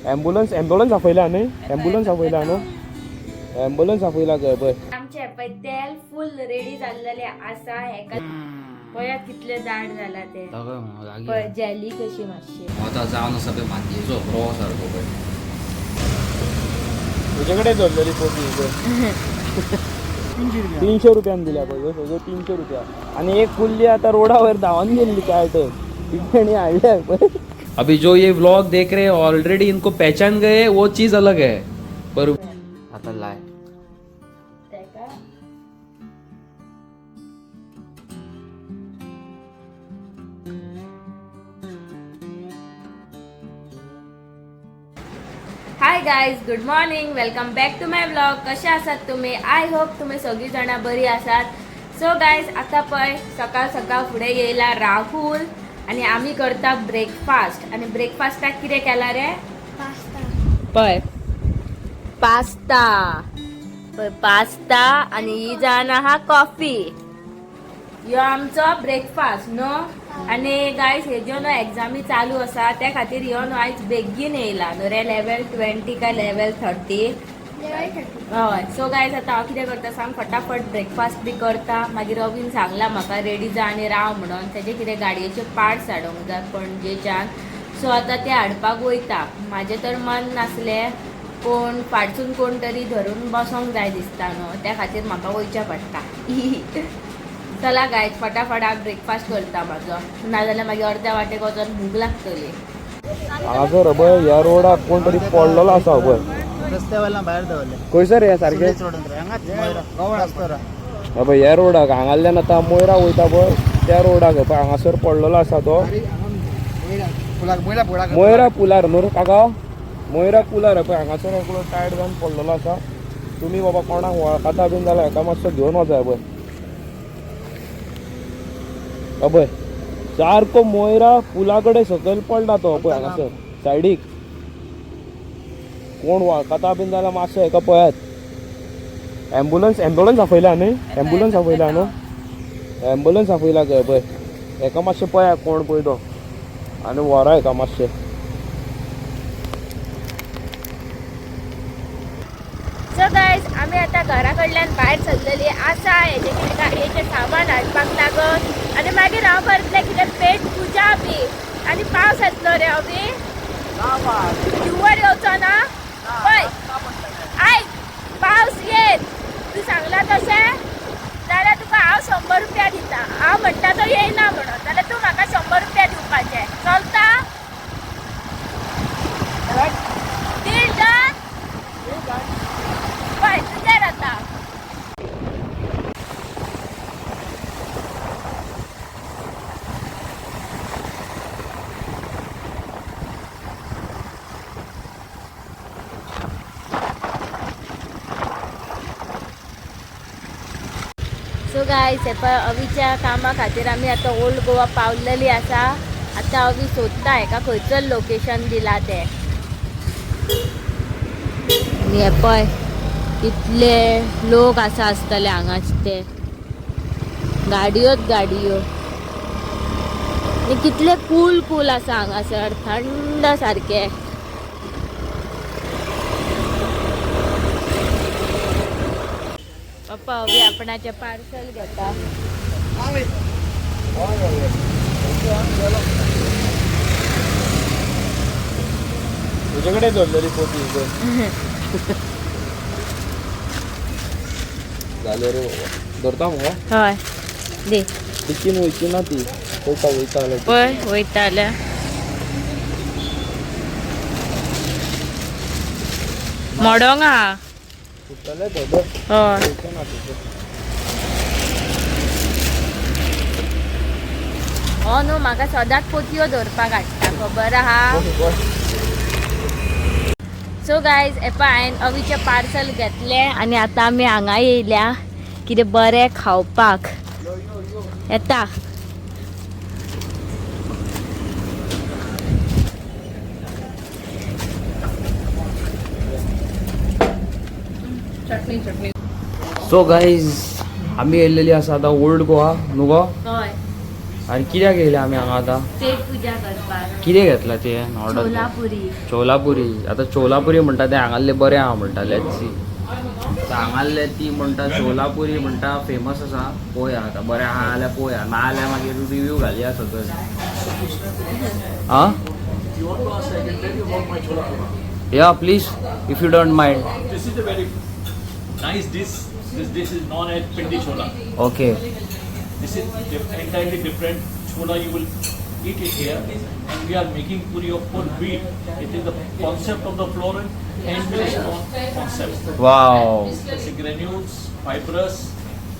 Ambulance ambulance आपयला न्ही, ambulance आपयला न्हू, ambulance आपयला गय पळय. आमचे पळय तेल फुल रेडी जाल्लेले आसा. हेका पळयात कितले जाड जाला ते. पळय जेली कशी मातशी. आतां जावन आसा पळय मातयेचो रो सारको पळय. तुजे कडेन दवरलेली पोती 300 रुपयान दिल्या पळय, ह्यो सगळ्यो 300 रुपया. आनी एक कुल्ली आतां रोडा वयर धांवन गेल्ली काय तर ती हाडल्या पळय. अभी जो ये व्लॉग देख रहे हैं ऑलरेडी इनको पहचान गए, वो चीज अलग है, पर आता लाय. तेका hi guys, good morning, welcome back to my vlog. कशे आसात तुम्ही? I hope तुम्ही सगळी जाणां बरी आसात. सो गायज, आतां पळय सकाळ सकाळ फुडें येयला राहुल आनी आमी करता ब्रेकफास्ट. आनी ब्रेकफास्टाक कितें केला रे? पळय पास्ता, पळय पास्ता आनी ही जावन आहा कॉफी. ह्यो आमचो ब्रेकफास्ट न्हू. आनी गायज, हेज्यो न्हू एग्जामी चालू आसा, त्या खातीर ह्यो न्हू आयज बेगीन येयला न्हू रे. लेवल 20 काय लेवल 30? हय. सो गायज, आतां हांव कितें करता सांग, फटाफट ब्रेकफास्ट बी करता. मागीर रवीन सांगला म्हाका रेडी जा आनी राव म्हणून. तेजे कितें गाडयेचे पार्ट्स हाडूंक जाय पणजेच्यान. सो आतां ते हाडपाक वयता. म्हाजें तर मन नासलें, कोण फाटसून कोण तरी धरून बसोंक जाय दिसता न्हू, त्या खातीर म्हाका वयचें पडटा. चला गायज, फटाफट हांव ब्रेकफास्ट करता म्हाजो, नाजाल्यार मागीर अर्द्या वाटेक वचोन भूक लागतली. हांगासर पळय ह्या रोडाक कोण तरी पडलेलो आसा पळय. रस्त्यावेल्यान भायर दवरले. खंयसर हे सारकें? सोडून रे हांगाच मोयरा रस्तो. हे पळय ह्या रोडाक हांगाल्यान आतां मोयरा वयता पळय त्या रोडाक पळय हांगासर पडलेलो आसा तो. मोयरा पुलार न्हू रे काका? मोयरा पुलार पळय हांगासर एकलो टायर्ड जावन पडलेलो आसा. तुमी बाबा कोणाक वळखता बीन जाल्यार हेका मातसो घेवन वचाय. पळय पळय सारको मोयरा पुला कडेन सकयल पडला तो पळय हांगासर सायडीक. कोण वळखता बीन जाल्यार मातसो हेका पळयात. ॲम्ब्युलन्स ॲम्ब्युलन्स आपयला न्ही, ॲम्ब्युलन्स आपयला न्हू, ॲम्ब्युलन्स आपयला गय पळय. हेका मातशें पळया कोण पळय तो आनी व्हरा हेका मातशें. सो गायज, आमी आतां घरा कडल्यान भायर सरलेली आसा. हेजे कितें गाडयेचें सामान हाडपाक लागून. आनी मागीर हांव करतलें कितें पेट पुजा बी. आनी पावस येतलो रे अभी, धुंवर येवचो ना पळय. आयक, पावस येत तूं सांगला तशें जाल्यार तुका हांव 100 रुपया दिता. हांव म्हणटा तो येयना म्हणून, जाल्यार तूं म्हाका 100 रुपया दिवपाचे. चलता? Deal done. पळय तुजेर आतां. सो गायज, हे पळय अवीच्या कामा खातीर आमी आतां ओल्ड गोवा पावलेली आसा. आतां अवी सोदता हेका खंयसर लोकेशन दिला तें. आनी हे पळय कितले लोक आसा आसतले हांगाच ते, गाडयोच गाडयो. आनी कितले कूल कूल आसा हांगासर, थंड सारकें. पप्पा अवी आपणाचें पार्सल घेता. तुजे कडेन दवरलेली पोती जालें रे बाबा, धरता मुगो? हय, दी. टिकीन वयची ना ती, वयता वयता जाल्यार. पळय वयता जाल्यार मोडोंग आहा. फुट्टलें तें धर. हय. वयचें ना तितून. हो न्हू म्हाका सदांच पोतयो दवरपाक हाडटा, खबर आहा. सो गायज, हे पळय हांवें अवीचें पार्सल घेतलें आनी आतां आमी हांगा येयल्या कितें बरें खावपाक. येता. सो गाईज, आमी येयल्लेली आसा आतां ओल्ड गोवा न्हू गो? हय. आनी कित्याक येयले आमी हांगा आतां? पेट पूजा करपाक. कितें घेतलां तुवें ऑर्डर? चोलापुरी. चोलापुरी. आतां चोलापुरी म्हणटा तें हांगासल्लें बरें आहा म्हणटा. Let's see. आतां हांगासल्लें ती म्हणटा चोलापुरी म्हणटा फेमस आसा. पळोवया आतां बरें आहा जाल्यार पळोवया, ना जाल्यार मागीर रिव्यू घालया सकयल. आं, yeah please, if you don't mind. This is a very nice dish. This dish is known as pindi chola. Okay. This is entirely different chola. You will eat it here, and we are making puri of full wheat. It is the concept of the flour and millet concept. Wow. It's a granules, fibrous,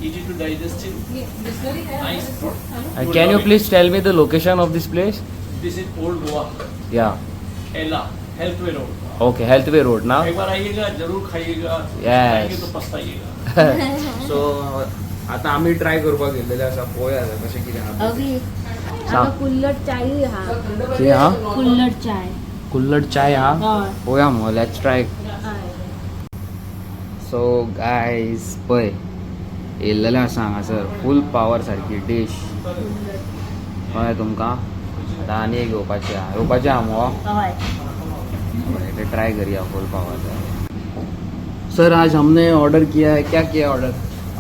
easy to digest. Nice food. Will can you love it. Please tell me the location of this place? This is Old Goa, yeah. Ela, Healthway Road. Okay, Healthway Road ना? एक bar आइएगा, जरूर खाइएगा. Yes. खाएंगे तो पछताइएगा. So आतां आमी try करपाक गेल्लेले आसा. पळोवया आतां कशें कितें आहा. अभी सांग. आतां कुल्लड चाय हा. कितें आहा? कुल्लड चाय. कुल्लड चाय आहा. हय. पळोवया मगो, let's try. हय. सो गायज पळय येयल्लेलें आसा हांगासर फूल पावर सारकी डीश. कळ्ळें तुमकां? आतां आनी एक येवपाची आहा. येवपाची आहा मगो? हय. बरें, ट्राय करया फूल पावर. सर आज हमने ऑर्डर किया है, क्या किया ऑर्डर?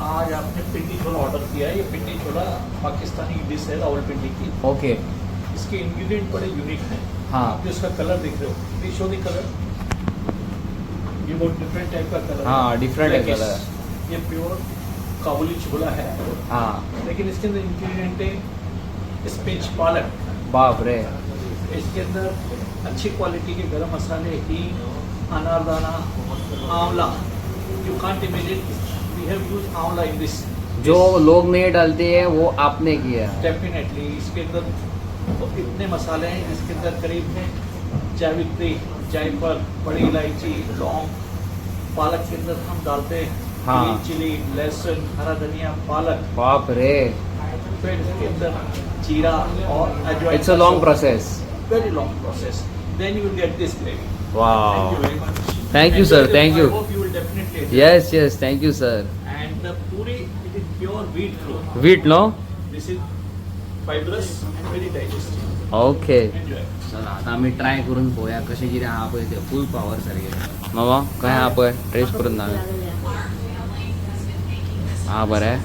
आज आपने पिंडी छोला ऑर्डर किया है. ये पिंडी छोला पाकिस्तानी डिश है रावलपिंडी की. ओके. इसके इंग्रेडिएंट बड़े यूनिक हैं. हाँ. आप जो इसका कलर देख रहे हो, प्लीज शो the colour. ये बहुत डिफरेंट टाइप का कलर. हाँ, different है colour. ये प्योर काबुली छोला है, हाँ. लेकिन इसके अंदर इंग्रेडिएंट है स्पिंच पालक. बाप रे. इसके अंदर अच्छी क्वालिटी के गरम मसाले, हींग, अनारदाना, आंवला. You can't imagine, we have use amla in this. जो लोग नहीं डालते हैं वो आपने किया है. डेफिनेटली. इसके अंदर तो इतने मसाले हैं जिसके अंदर करीब में जावित्री, जायफल, बड़ी इलायची, लौंग, पालक के अंदर हम डालते हैं हाँ. ग्रीन चिली, लहसुन, हरा धनिया, पालक. बाप रे. फिर इसके अंदर जीरा और अजवाइन. It's a long process. Very long process. Then you will get this gravy. Thank you wow. Very much. Thank you, sir. Thank you. I hope you will definitely enjoy. Yes yes, thank you sir. And the puri, it is pure wheat flour. Wheat no? This is fibrous and very digestive. Okay. Enjoy. चला आता आमी try करून पळोवया कशें कितें आहा पळय तें. फूल पावर सारकें. मामा काय आहा पळय, टेस्ट करून दाखय. हा बरें.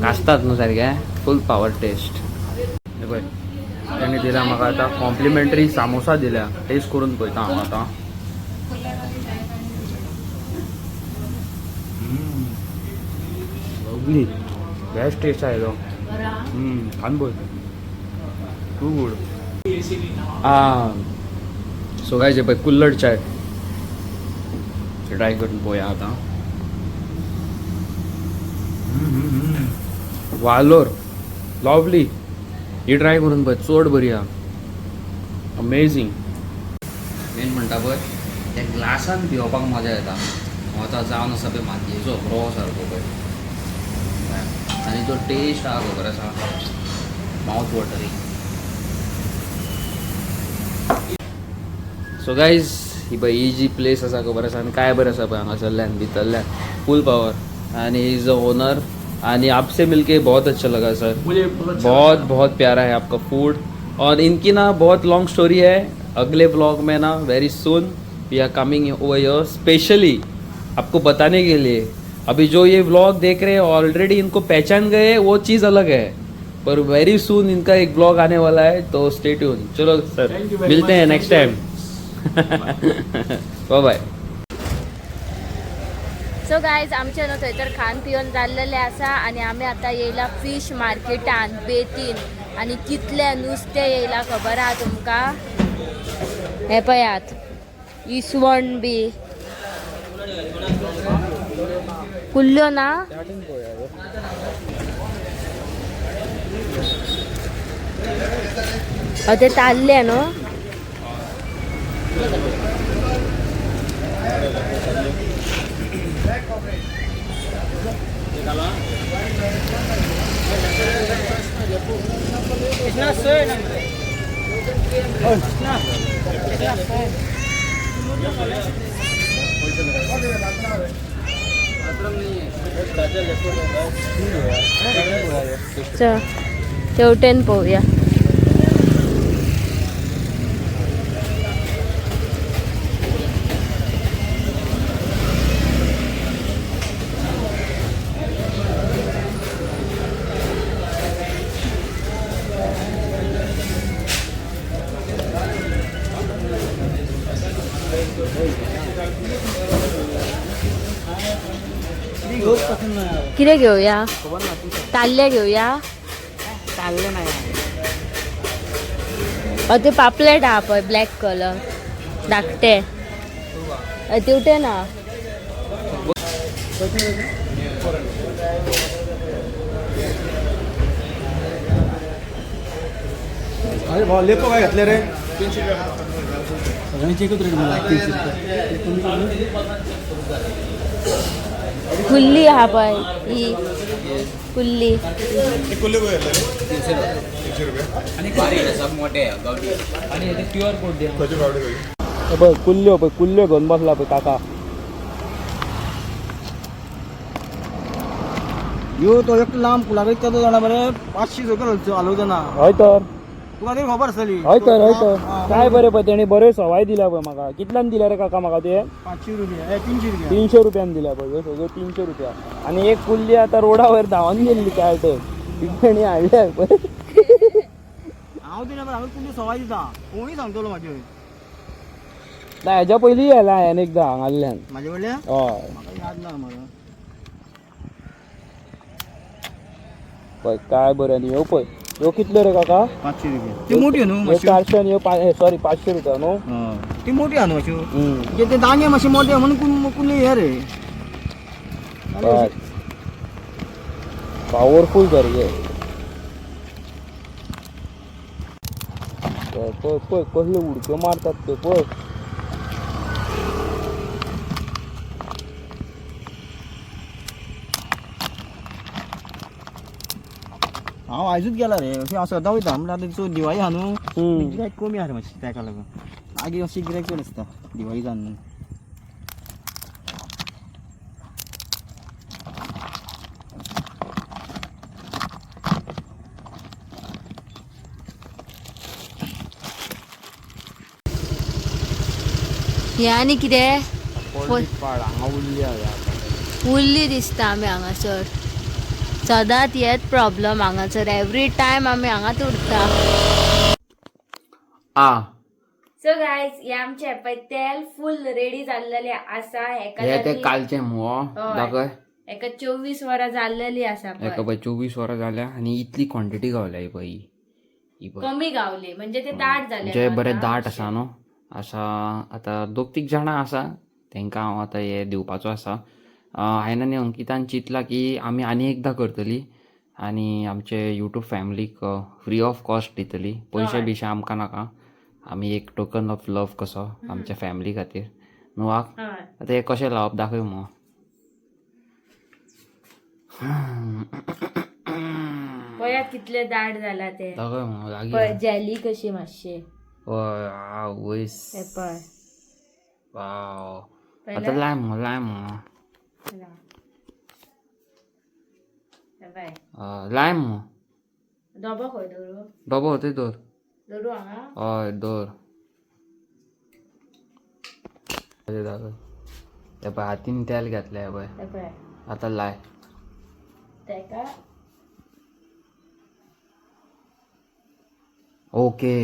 कासतात न्हू सारकें, फूल पावर टेस्ट. हे पळय तेणी दिला म्हाका आतां कॉम्प्लिमेंटरी सामोसा दिल्या. टेस्ट करून पळयता हांव आतां. लवली, बेस्ट टेस्ट आयलो. खान पळय, टू गुड. आं, सो गायज हे पळय कुल्लड चाय ट्राय करून पळोवया आतां. वालोर, लवली. ही ट्राय करून पळय, चड बरी आहा, अमेझींग. मेन म्हणटा पळय त्या ग्लासान पिवपाक मजा येता. हो आतां जावन आसा पळय मातयेचो रो सारको पळय, आनी जो टेस्ट आहा खबर आसा, मावथ वॉटरींग. सो गायज ही पळय ही जी प्लेस आसा खबर आसा, आनी काय बरें आसा पळय हांगासरल्यान भितरल्यान फूल पावर. आनी is a owner, आनी आपसे मिलके बहुत अच्छा लगा सर. मुझे बहुत अच्छा बहुत लगा। बहुत प्यारा है आपका फूड. और इनकी ना बहुत लॉन्ग स्टोरी है, अगले व्लॉग में ना very soon we are coming over here specially आपको बताने के लिए. अभी जो ये व्लॉग देख रहे हैं ऑलरेडी इनको पहचान गए, वो चीज़ अलग है, पर वेरी सून इनका एक ब्लॉग आने वाला है, तो स्टे ट्यून. चलो सर, Thank you very मिलते हैं much. Next Thank time. Bye bye. So guys आमचे न्हू थंयसर खान पिवन जाल्लेलें आसा आनी आमी आतां येयला फीश मार्केटान बेतीन. आनी कितलें नुस्तें येयलां खबर आहा तुमकां? हें पळयात इसवण बी, कुल्ल्यो ना. हय ते ताल्ले न्हू. चल. तेवटेन पळोवया. कितें घेवया? ताल्ले घेवया. चालले नाही. ते पापलेट आहा पळय, ब्लॅक कलर, धाकटे. तेवटेन ना. अरे भाऊ, लेपो काय घातले रे? सगळ्यांची एकच रेट मला 300 रुपये. कुल्ली आहा पळय, ही कुल्ली. हे पळय कुल्ल्यो, पळय कुल्ल्यो घेवन बसला पळय काका. यो तो एक लांब पुला तो जाणा बरे 500 सकयल हालोवचो ना. हय तर. तुका तरी खबर आसतली. हय तर, हय तर. काय बरें पळय, तेणी बऱ्यो सवाय दिल्या पळय म्हाका. कितल्यान दिल्या रे काका म्हाका तुवें? 500 रुपया, 300 रुपया. 300 रुपयान दिल्या पळय. ह्यो सगळ्यो 300 रुपया. आनी एक कुल्ली आतां रोडा वयर धांवन गेल्ली काय तर, ती तेणी हाडल्या पळय. हांव दिना बरें, हांव तुमची सवाय दिता, कोणूय सांगतलो म्हाजे. ना, हेज्या पयलीं येयला हांवें एकदां हांगासरल्यान. म्हाजे कडल्यान? हय. म्हाका याद ना मरे. पळय काय बरें. आनी ह्यो पळय, ह्यो कितल्यो रे काका? 500 रुपया. ती मोठी न्हू ह्यो मातशी. 400 आनी ह्यो, सॉरी, 500 रुपया न्हू? हय, ती मोठी आहा न्हू मातशी. म्हणजे ते दांगे मातशे मोठे म्हणून कुल्ली हे रे. पावरफूल सारके. पळय पळय पळय, कसल्यो उडक्यो मारतात ते पळय. हांव आयजूच गेला रे, अशें हांव सदां वयता. म्हणल्यार आतां चड दिवाळी आहा न्हू, गिरायक कमी आहा रे मातशें. ताका लागून मागीर मातशी गिरायक चड आसता दिवाळी जावन न्हू. हे आनी कितें? पाड हांगा उरली आतां. उरली दिसता आमी हांगासर. सदांच हेच प्रॉब्लम हांगासर, एवरी टायम आमी हांगाच उरता. आ. सो गायज, हे आमचे पळय तेल फूल रेडी जाल्लेले आसा. हेका हे ते जाली- कालचे मुगो. हय. दाखय. हेका 24 वरां जाल्लेली आसा हेका पळय. पळय, 24 वरां जाल्या आनी इतली क्वॉन्टिटी गावल्या ही पळय, ही ही पळय. कमी गावली म्हणजे ते दाट जाले. म्हणजे बरें दाट आसा न्हू आसा. आतां दोग तीग जाणां आसा, तांकां हांव आतां हे दिवपाचो आसा. हांवें आनी अंकितान चिंतलां की आमी आनी एकदां करतली आनी आमचे युट्यूब फॅमिलीक फ्री ऑफ कॉस्ट दितली. पयशे बियशे आमकां नाका, आमी एक टोकन ऑफ लव कसो आमच्या फॅमिली खातीर न्हू आक. आतां हें कशें लावप दाखय मुगो. पळयात कितले दाट जाला ते. दाखय मुगो लागीं. पळय, जेली कशी मातशी. हय, आवयस. हे पळय. वाव. पळयलें? आतां लाय मुगो, लाय मुगो. हे पळय. लाय मुगो. डबो खंय दवरू? डबो थंय दवर. दवरू हांगा? हय, दवर. दाखय, हे पळय, हातीन तेल घातलें हे पळय. हे पळय. आतां लाय. तेका ओके,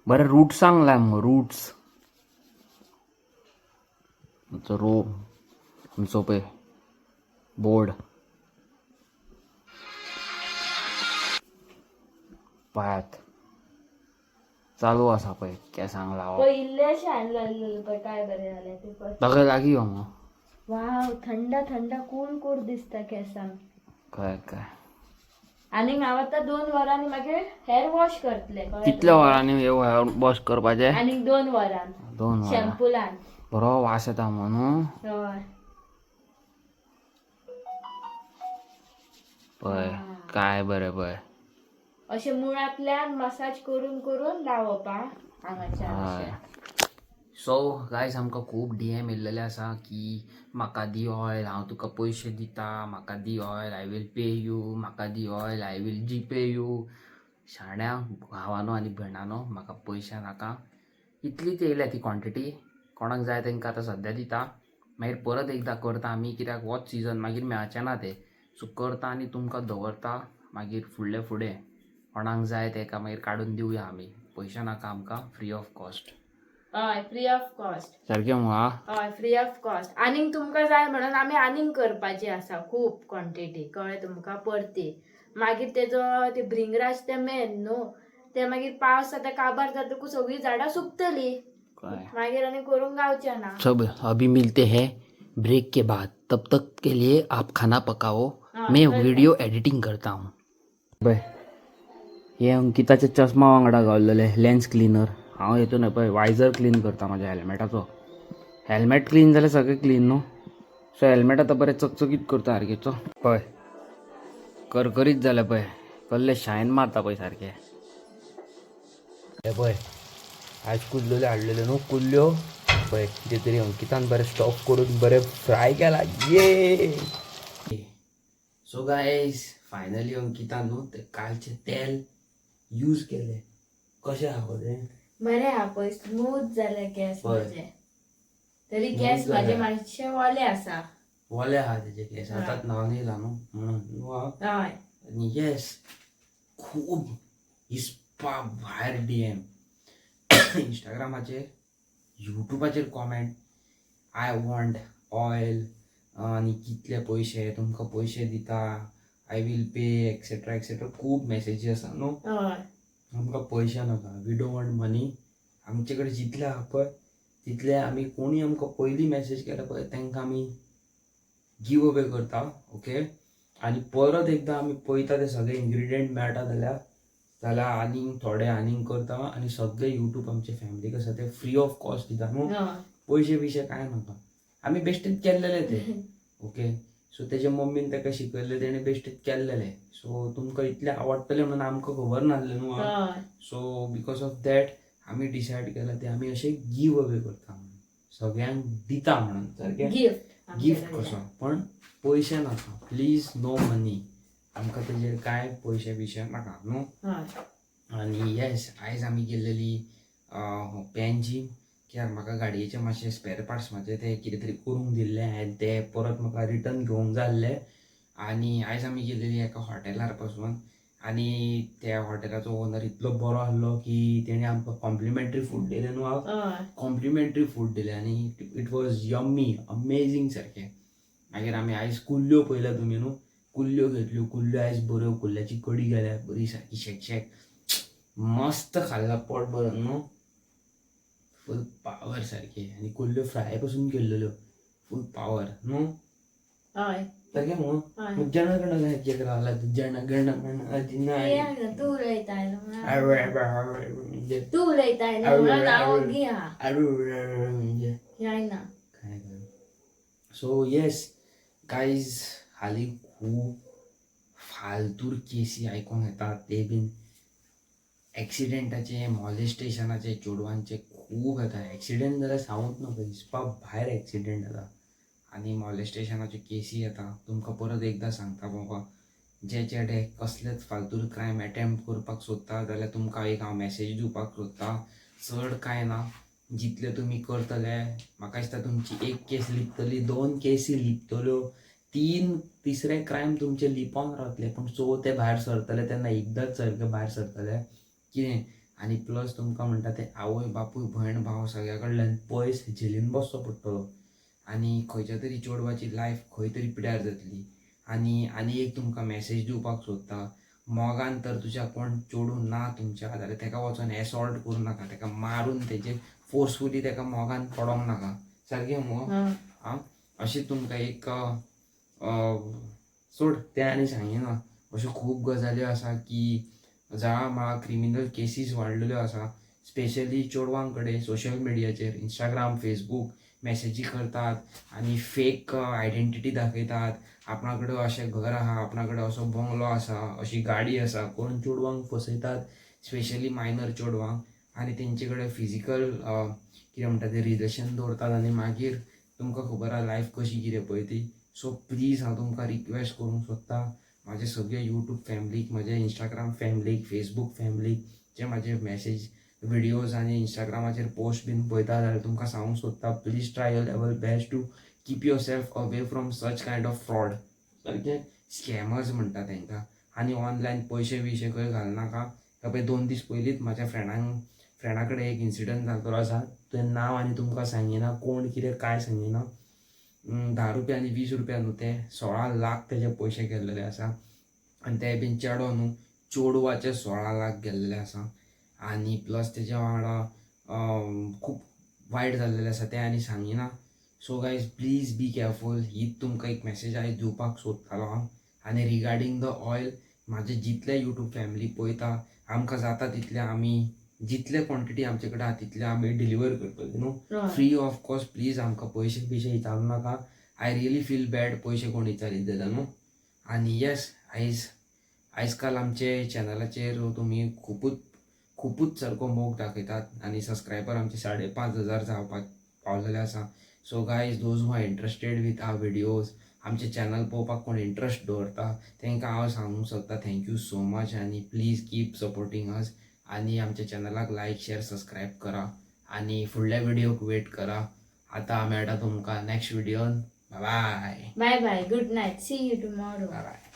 बरें, रुट्सांक लाय मुगो, रुट्स. आमचो रो, आमचो पळय बोर्ड पळयात, चालू आसा पळय केंसांक लावप. पळय, इल्लेशें हांवें लायलेलें पळय, काय बरें जालें तें पळय. दाखय, लागीं यो मुगो. वाव, थंड थंड कूल कूल दिसता केंसांक. काय काय. आनी हांव आतां 2 वरांनी मागीर हेअर वॉश करतलें, कळ्ळें? कितल्या वरांनी हे वॉश करपाचें? आनीक 2 वरां. 2 वरां. शॅम्पूलान. बरो वास येता म्हणून. हय. पळय काय बरें पळय. अशें मुळांतल्यान मसाज करून करून लावप, हा, हांगाच्यान हय. अशें. सो गायज आमकां खूब DM येयल्लेले आसा की म्हाका दी ऑयल, हांव तुका पयशे दिता, म्हाका दी oil, I will pay you, म्हाका दी oil, I will GPay you. शाण्या भावानो आनी भयणानो, म्हाका पयशे नाका. इतलीच येयल्या ती क्वॉन्टिटी. कोणाक जाय तांकां आतां सद्या दिता, मागीर परत एकदां करता आमी, कित्याक होच सिजन, मागीर मेळचें ना तें. सो करता आनी तुमकां दवरता, मागीर फुडले फुडें कोणाक जाय तेका मागीर काडून दिवया आमी. पयशे नाका आमकां, फ्री ऑफ कॉस्ट. हय, फ्री ऑफ कॉस्ट. सारकें मुगो? हय, फ्री ऑफ कॉस्ट. आनीक तुमकां जाय म्हणून आमी आनीक करपाची आसा खूब क्वॉन्टिटी, कळ्ळें तुमकां? परती मागीर तेजो ते भृंगराज ते मेन न्हू, ते मागीर पावस आतां काबार जातकूच सगळीं झाडां सुकतली, मागीर आनी करूंक गावचें ना. सब अभी मिलते हैं ब्रेक के बाद, तब तक के लिए आप खाना पकाओ. मैं वीडियो एडिटिंग करता हूँ. पळय, हे अंकिताच्या चश्मा वांगडा गावलेले लेन्स क्लिनर. हांव हेतून पळय वायझर क्लीन करता म्हाज्या हेल्मेटाचो. हेल्मेट क्लीन जाल्यार सगळें क्लीन न्हू. सो हेल्मेट आतां बरें चकचकीत करता सारकेचो. पळय, करकरीत जालें पळय, कसले शायन मारता पळय सारकें. हे पळय, आयज कुल्ल्यो हाडलेल्यो न्हू, कुल्ल्यो पळय कितें तरी अंकितान बरें स्टॉप करून बरें फ्राय केला. ये, सो गायज, फायनली अंकितान न्हू ते कालचें तेल यूज केलें. कशें आहा गो तें? बरें आहा पळय, स्मूथ जाले केस. पळय. म्हजे तरी Smooth केस म्हाजे जाले. मातशे ओले आसा. ओले आहा तेजे केस, आतांच न्हांवन येयला न्हू म्हणून न्हू आं. हय. आनी येस, खूब हिस्पा भायर DM, इंस्टाग्रामाचेर, युट्यूबाचेर कॉमेंट, I want oil आनी कितले पयशे, तुमकां पयशे दिता, I will pay, etcetera etcetera. खूब मॅसेजी आसा न्हू. हय. आमकां पयशे नाका, we don't want money. आमचे कडेन जितले आहा पळय तितले आमी, कोणी आमकां पयलीं मॅसेज केला पळय तांकां आमी गिव अवे करता. ओके, आनी परत एकदां आमी पळयता ते सगळे इन्ग्रिडियंट मेळटा जाल्यार आनीक थोडे आनीक करता. आनी सगळे युट्यूब आमचे फॅमिलीक आसा ते फ्री ऑफ कॉस्ट दिता न्हू. पयशे बियशे कांय नाका, आमी बेश्टेच केल्लेले ते. ओके, सो तेजे मम्मीन ताका शिकयल्लें, तेणें बेश्टेच केल्लेलें. सो तुमकां इतलें आवडटलें म्हणून आमकां खबर नासलें न्हू. सो because of that आमी डिसायड केलां ते आमी अशें गिव अवे करता म्हणून, सगळ्यांक दिता म्हणून सारकें. गिफ्ट. गिफ्ट कसो, पण पयशे नाका, प्लीज, नो मनी. आमकां तेजेर कांय पयशे बियशे नाका न्हू. आनी येस, आयज आमी गेल्लेली पॅनजीम, कित्याक म्हाका गाडयेचे मातशे स्पेर पार्ट्स म्हाजे ते कितें तरी करूंक दिल्ले हांवें, ते परत म्हाका रिटर्न घेवंक जाय आसले. आनी आयज आमी गेल्लेली एका हॉटेलार पासून, आनी त्या हॉटेलाचो ओनर इतलो बरो आसलो की तेणें आमकां कॉम्प्लिमेंटरी फूड दिलें न्हू. कॉम्प्लिमेंटरी फूड दिलें आनी it was yummy, amazing सारकें. मागीर आमी आयज कुल्ल्यो पळयल्या तुमी न्हू, कुल्ल्यो घेतल्यो. कुल्ल्यो आयज बऱ्यो, कुल्ल्याची कडी केल्या बरी सारकी शेकशेक, मस्त खाल्ला पोट भरून न्हू, फूल पावर सारकी. आनी कुल्ल्यो फ्राय पासून केल्लेल्यो, फूल पावर न्हू. हय. सारकें मुगो? हय. जण गण रावला, जण गण गण अधिनायक. तूं उलयता, तूं उलयता म्हणून हांव ओगी आहा. जायना. काय काय. सो येस गायज, हालीं खूब फालतूर केसी आयकोंक येतात, ते बीन एक्सिडेंटाचे, मॉलेस्टेशनाचे चेडवांचे खूब येता. एक्सिडेंट जाल्यार सांगूच नाका, हिसपा भायर एक्सिडेंट जाता आनी मॉलेस्टेशनाच्यो केसी येता. तुमकां परत एकदां सांगता बाबा, जे चेडे कसलेच फालतूर क्रायम एटेम्प्ट करपाक सोदता जाल्यार तुमकां एक हांव मॅसेज दिवपाक सोदता. चड कांय ना, जितले तुमी करतले, म्हाका दिसता तुमची एक केस लिपतली, दोन केसी लिपतल्यो, तीन, तिसरे क्रायम तुमचे लिपोन रावतले, पूण चवथे भायर सरतले तेन्ना एकदांच सारके भायर सरतले कितें. आनी प्लस तुमकां म्हणटा ते आवय बापूय भयण भाव सगळ्या कडल्यान पयस झेलीन बसचो पडटलो आनी खंयच्या तरी चेडवाची लायफ खंय तरी पिड्यार जातली. आनी आनी एक तुमकां मॅसेज दिवपाक सोदता, मोगान तर तुज्या कोण चेडूं ना तुमच्या जाल्यार ताका वचोन एसॉल्ट करूं नाका, ताका मारून तेजे फोर्सफुली ताका मोगान पडोंक नाका. सारकें मुगो? आं, अशें तुमकां एक सोड तें आनी सांगिना. अश्यो खूब गजाल्यो आसा की जळा मळा क्रिमिनल केसीस वाडलेल्यो आसा, स्पेशली चेडवां कडेन सोशल मिडियाचेर, इंस्टाग्राम, फेसबूक मॅसेजी करतात आनी फेक आयडेंटिटी दाखयतात. आपणा कडेन अशें घर आहा, आपणा कडेन असो बंगलो आसा, अशी गाडी आसा करून चेडवांक फसयतात, स्पेशली मायनर चेडवांक. आनी तेंचे कडेन फिजिकल कितें म्हणटा तें रिलेशन दवरतात आनी मागीर तुमकां खबर आहा लायफ कशी कितें पळय ती. सो प्लीज हांव तुमकां रिक्वेस्ट करूंक सोदता, म्हाजे सगळे यूट्यूब फॅमिलीक, म्हजे इंस्टाग्राम फॅमिलीक, फेसबूक फॅमिलीक, जे म्हाजे मॅसेज विडियोज आनी इंस्टाग्रामाचेर पोस्ट बीन पळयता जाल्यार तुमकां सांगूंक सोदता, please try your level best to keep yourself away from such kind of fraud. सारके स्कॅमर्स म्हणटा तांकां. आनी ऑनलायन पयशे बियशे खंय घालनाका. हे पळय 2 दीस पयलींच म्हाज्या फ्रेंडा कडेन एक इन्सिडंट जाल्लो आसा. तें नांव आनी तुमकां सांगिना, कोण कितें कांय सांगिना. 10 रुपया आनी 20 रुपया न्हू, ते 16 लाख तेजे पयशे गेल्लेले आसा. आनी ते बीन चेडो न्हू, चेडवाचे 16 लाख गेल्लेले आसा. आनी प्लस तेज्या वांगडा खूब वायट जाल्लेलें आसा तें आनी सांगिना. So guys, please be careful. हीच तुमकां एक मॅसेज आयज दिवपाक सोदतालो हांव. आनी रिगार्डींग the oil, म्हाजे जितले यूट्यूब फॅमिली पळयता, आमकां जाता तितले आमी, जितले क्वॉन्टिटी आमचे कडेन आहा तितले आमी डिलिवर करतले न्हू, फ्री ऑफ कॉस्ट. प्लीज आमकां पयशे बियशे विचारूं नाका. I really feel bad पयशे कोण विचारीत जाल्यार न्हू. आनी येस, आयज काल आमचे चॅनलाचेर तुमी खुबूच खुबूच सारको मोग दाखयतात आनी सबस्क्रायबर आमचे 5,500 जावपाक पावलेले आसा. So guys, those who are interested with our videos, आमचे चॅनल पळोवपाक कोण इंट्रस्ट दवरता तांकां हांव सांगूंक सोदता, thank you so much आनी प्लीज कीप सपोर्टींग अस. आनी आमच्या चॅनलाक लायक, शेअर, सबस्क्रायब करा आनी फुडल्या व्हिडियोक वेट करा. आतां मेळटा तुमकां next व्हिडियोन. Bye. Bye bye, good night, see you tomorrow. Bye bye.